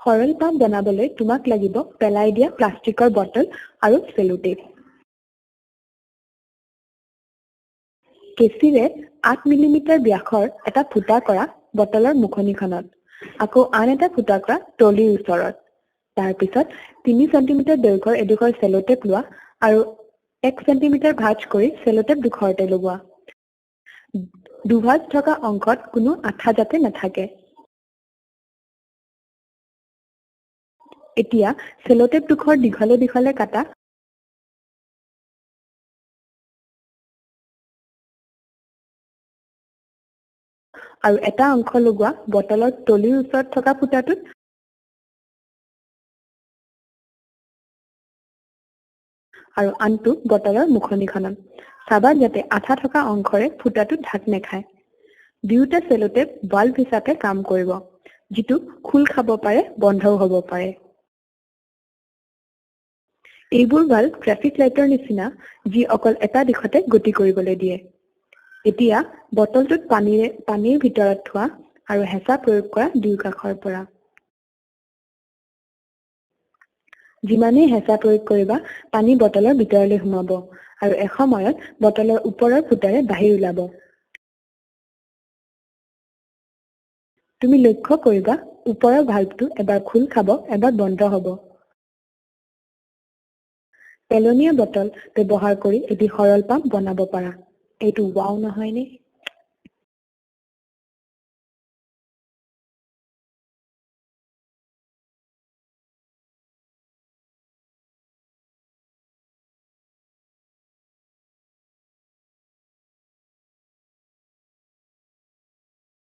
সৰল পাম্প বনাবলৈ তোমাক লাগিব পেলাই দিয়া প্লাষ্টিকৰ বটল আৰু চেলোটেপ। কেঁচিৰে 8 মিলিমিটাৰ ব্যাসৰ এটা ফুটা কৰা বটলৰ মুখনিখনত, আকৌ আন এটা ফুটা কৰা তলিৰ ওচৰত। তাৰপিছত 3 চেণ্টিমিটাৰ দৈৰ্ঘ্যৰ এডোখৰ চেলোটেপ লোৱা আৰু 1 চেণ্টিমিটাৰ ভাঁজ কৰি চেলোটেপ দুখৰতে লগোৱা। দুভাঁজ থকা অংশত কোনো আঠা যাতে নাথাকে। এতিয়া চেলোটেপ দুখৰ দীঘলে দীঘলে কাটা আৰু এটা অংশ লগোৱা বটলৰ তলিৰ ওচৰত থকা ফুটাটোত আৰু আনটো বটলৰ মুখনিখনত। চাবা যাতে আঠা থকা অংশৰে ফুটাটো ঢাক নেখায়। দুয়োটা চেলোটেপ বাল্ব হিচাপে কাম কৰিব, যিটো খোল খাব পাৰে, বন্ধও হ'ব পাৰে। এইবোৰ বাল্ব ট্ৰেফিক লাইটৰ নিচিনা, যি অকল এটা দিশতে গতি কৰিবলৈ দিয়ে। এতিয়া বটলটোত পানীৰ ভিতৰত থোৱা আৰু হেঁচা প্ৰয়োগ কৰা দুয়োকাষৰ পৰা। যিমানেই হেঁচা প্ৰয়োগ কৰিবা, পানী বটলৰ ভিতৰলৈ সোমাব আৰু এসময়ত বটলৰ ওপৰৰ ফুটাৰে বাহিৰ ওলাব। তুমি লক্ষ্য কৰিবা ওপৰৰ ভাল্বটো এবাৰ খোল খাব, এবাৰ বন্ধ হ'ব। পেলনীয়া বটল ব্যৱহাৰ কৰি এটি সৰল পাম্প বনাব পাৰা। এইটো ৱাও নহয়নে?